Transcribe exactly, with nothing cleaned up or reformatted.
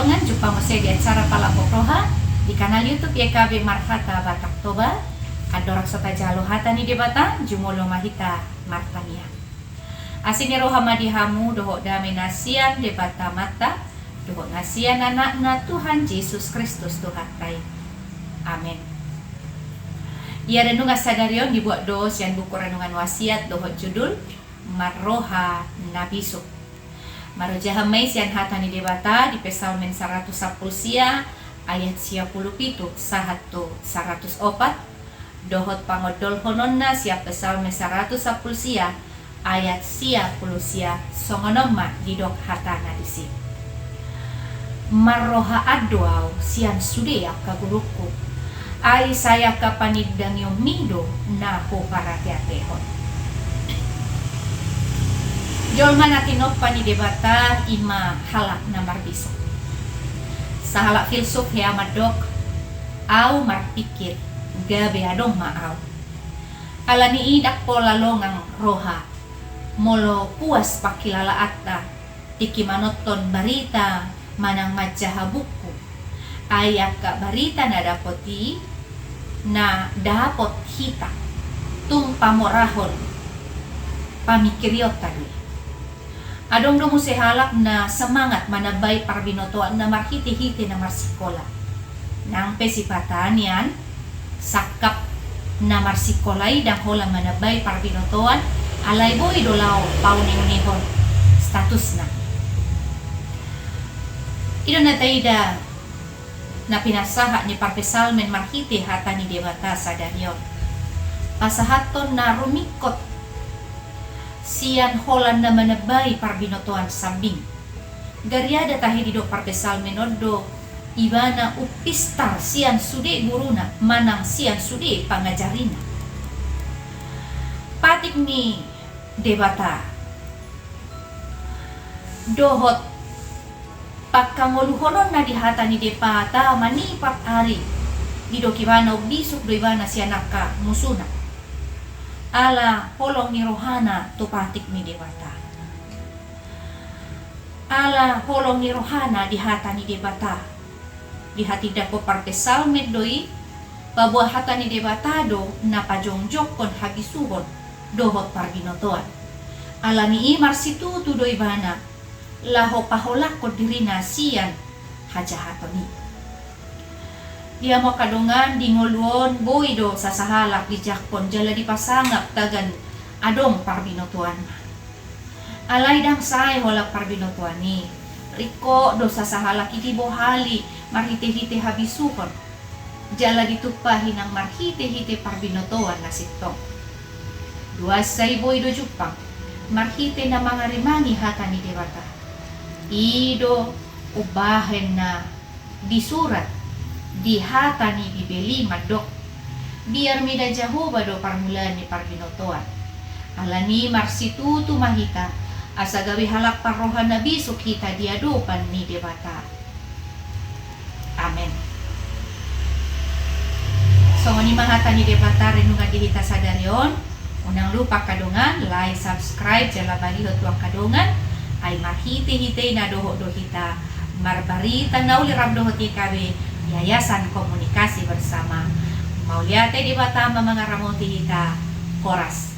Dengan jumpa muse di acara Palambok Roha di kanal YouTube Y K B Marhata Batak Toba. Andorang so tajalo hata ni Debata, jumolo ma hita martangiang. Asi ni roha ma di hamu dohot dame na sian Debata Amanta dohot na sian Anakna Tuhan Jesus Kristus Tuhanta i. Amen. Ia renungan sadari on dibuat do sian buku Renungan Wasiat dohot judul Marroha na Bisuk. Marojahan ma i sian hata ni Debata di Psalmen saratus sampulu sia ayat sia pulu pitu sahat tu saratus opat, dohot pangondolhononna sian Psalmen saratus sampulu sia ayat sia pulu sia, songon on ma didok hatana disi. Marroha an do ahu sian sude angka gurungku, ai sai angka panindangionmi do na huharateatehon. Jolma na tinompa ni Debata i ma halak na marbisuk. Sahalak filsuf hea mandok, ahu marpingkir, gabe adong ma ahu. Alani i ndang pola longang roha molo puas pangkilalaanta tingki manonton barita manang manjaha buku. Ai angka barita na dapot i na dapot hita tung pamorahon pamingkirionta do i. Adong do muse halak na semangat manambai parbinotoanna marhitehite na marsikola. Nang pe sipata nian sangkap na marsikola i ndang holan manambai parbinotoan, alai boi do laho paunehunehon statusna. I do na taida na pinasahat ni parpsalmen marhite hata ni Debata sadari on. Pasahathon na rumingkot sian holan na manambai parbinotoan sambing. Gariada tahe didok parpsalmen on do ibana umpistar sian sude guruna manang sian sude pangajarina. Patik ni Debata dohot pangkangoluhononna di hata ni Debata manipat ari, didok ibana umbisuk do ibana sian angka musuna. Ala holong ni rohana tu patik ni Debata. Ala holong ni rohana di hata ni Debata. Dihatindangkon parpsalmen do i, paboa hata ni Debata do na pajongjongkon habisuhon dohot parbinotoan. Alani i marsitutu do ibana laho paholangkon dirina sian hajahaton i. Di hamu angka dongan, di ngolu on boi do sasahalak dijangkon jala dipasangap tagan adong parbinotoanna. Alai ndang sae holan parbinotoan i, ringkot do sasahalak i dibohali marhitehite habisuhon jala ditumpahi nang marhitehite parbinotoan na sintong. Duansa i boi do jumpang marhite na mangarimangi hata ni Debata. I do umbahen na disurat di hata ni Bibel i mandok, biar mida Jahowa do parmulaan ni parbinotoan. Alani i marsitutu ma hita asa gabe halak parroha na bisuk hita di adopan ni Debata. Amen. Songon i ma hata ni Debata renungan di hita sadari on. Unang lupa angka dongan, like, subscribe, jala bagihon tu angka dongan. Ai marhitehite i na dohot do hita marbarita na uli rap dohot Y K B, Yayasan Komunikasi Bersama. Mauliate, Debata ma mangaramoti hita. Horas.